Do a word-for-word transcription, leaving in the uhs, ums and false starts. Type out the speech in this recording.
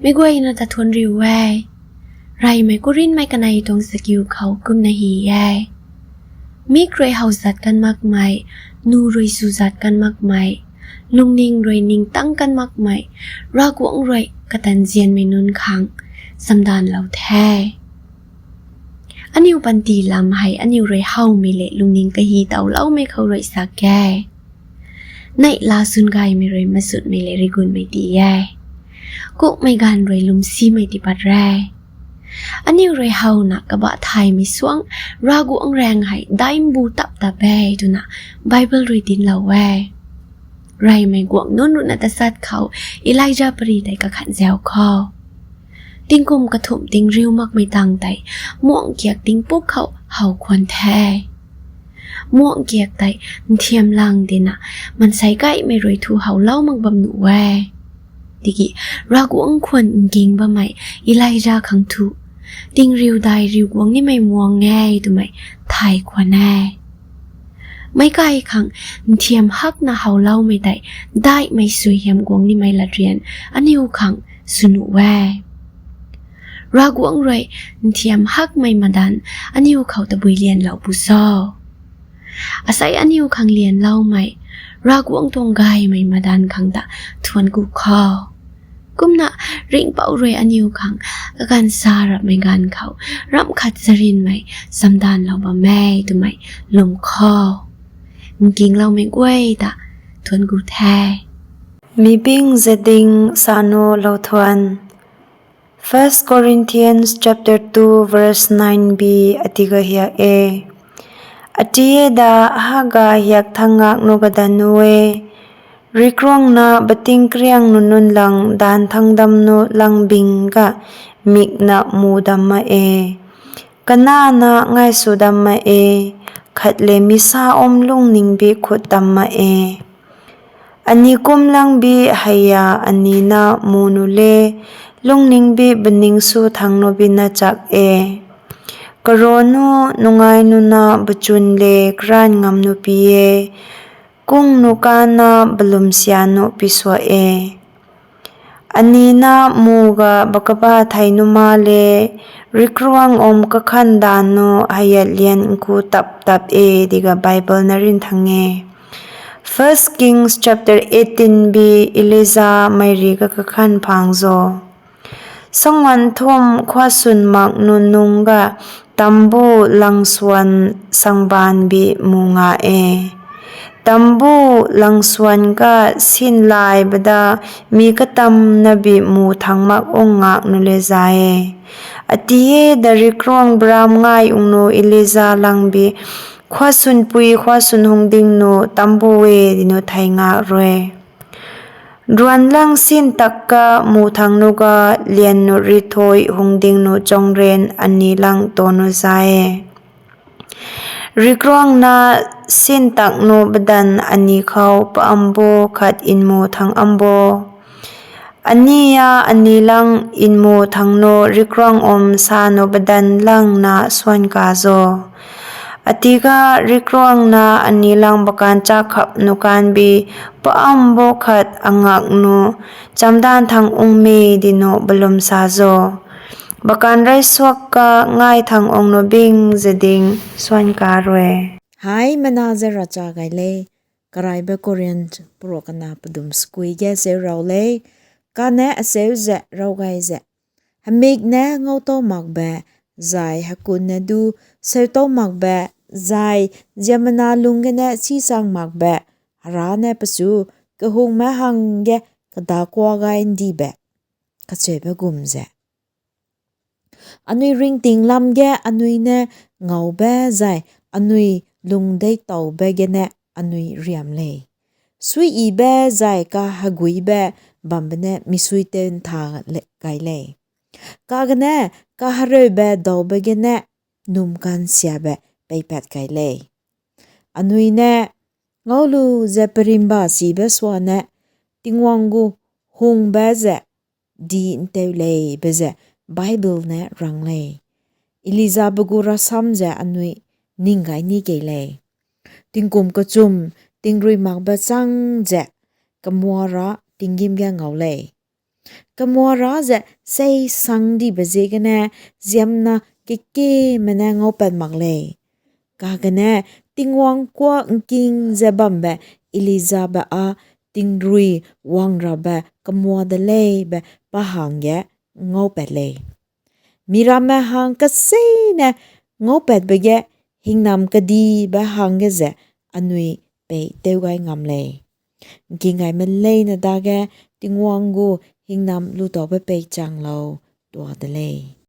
Meic guayna ta thuanc riu e. Reymei Korinthmei kanei tuang sakiu khou kumna hy e: Mik rui how zat kan makmei, nu rui sw zat kan makmei, lungning rui ningtang kan makmei, Ravguangc rui katanzianmei nunc khang chamdanvlou the. Aniu panty lam hei aniu rui howmei le lungning kahy towloumei khou rui sa e. Neihla swn gaymei rui masunmei le rigunmei ti e. Kukmei ganv rui lwmsimei ti pat re. Aniu rui howna kabah thaymei suang Ravguangc raeng hei daimbu tap tap e twna Bible rui dinclou e. Reymei guangc nunc ruhna tasat khou Elija pary tei kakhat zau khou, tingkum kathumh ting riu makmei tang tei muangc kiak tingpuk khou how khwan the. Muangc kiak tei nthiam lang dina mansei kaimei rui thu howlou mak bam nuh e. Tiki Ravguangc khwan nking bammei Elija khang thu, ting riu dai riu guang nimei muang e twmei thay khwan e. Meic kai khang nthiam hakna howloumei tei daihmei suaihiam guang nimei latryan aniu khang sw nuh e. Ravguangc rui nthiam hakmei madanv aniu khou tabui lianlou pu cho? Asei aniu khang lianloumei Ravguangc tuang gaymei madanv khang ta thuanc ku khou. Kumna ringhpouc rui aniu khang kaganv sa rapmei ganv khou ramh khat charynmei chamdanvlou bam e twmei lwm khou, nkingloumei guay ta thuanc ku the. Mi bing zading sa nu lou thuan. First Corinthians chapter two verse nine b ati ga hiak e. Ati e da haga hiak thangngak nu kadan nu e. Rikruangna bating kriang nu nunc lang daanv thangdam nu langbing ga mikna mu dam ma e. Kanana ngai sw dam ma e. Khat le mi sa om lungning bi khut tam ma e. Ani kum lang bi heia ani na mu nu le, lungning bi baning sw thang nu bi na chak e. Karo nu, nungai nu na bachun le karan ngam nu pi e. Kung nu kana balum sia nu pi sua e. Ani na mu ga bakaba thei nu ma le, rikruang om kakhan dan nu heia lian nku tap tap e di ga Bible na rin thang e. First Kings chapter eighteen bi Elija mei ri ga kakhan phang zo. Sangwan thum khwa swn mak nu nung ga tambu langswan sangban bi mu nga e. Tambu langswan ka sinlai bada mi katam na bi mu thang mak ung ngak nu le za e. Ati e da rikruang bram ngai ung nu Elija lang bi, khwa swn pui khwa swn hung ding nu tambu e di nu thei ngak rui. Ruan lang sin tak ka mu thang nu ga lian nu rithoi hung ding nu chongren ani lang to nu za e. Rikruang na sin tak nu badan ani khou pa ambo khat inmu thang ambo. Ani a ani lang inmu thang nu rikruang om sa nu badan lang na swan ka zo. Ati ga rikruang na ani lang bakan cha khap nu kan bi pa ambo khat angak nu chamdan thang ung me di nu balum sa zo. Bakan rai suak ka ngai thang ung nu bing zading swan ka rui. Hai mana ze racha gay le, karaiba Korinth puro kana padum skui ge seu rau le, kane aseu ze rau gay ze. Hamik ne ngau tau mak be, zai hakun ne du seu tau mak be, zai ziamana lung gene si chang mak be, hara ne pachu kahung ma hang ge kada kua gay ndi be, kacheu be gum ze. Anui ringting lam ge anui ne ngau be zai anui lung dei tau be gene anui riam le. Sui i be zai kahagui be bam be ne misui teu ntha le, gay le. Kagane kahareu be dau be gene num kan sia be peipat gay le. Anui ne ngau lu ze parimba si be sua ne Tingwang gu hung be ze di nteu le be ze Bible ne rang le. Elija bagu rasam ze anui ning gay ni key le. Tingkum kachum tingrui mak be chang ze kamua ra tinggim ge ngau le. Kamua ra ze sei sangcdiba ziak kane ziamna kekemei na ngaupat mak le. Kakane Tingwang kuak nking ze bambe Elija ba a tingrui guang rabe kamua da le be pa hangge ngaupat le. Mi rammei hang kasina ngaupatbe ge hingnam kadibe hangge ze anui pei teu gay ngam le. Nking gaymei leina dage Tingwang gu hingnam lu tau pe pei changlou tua da le.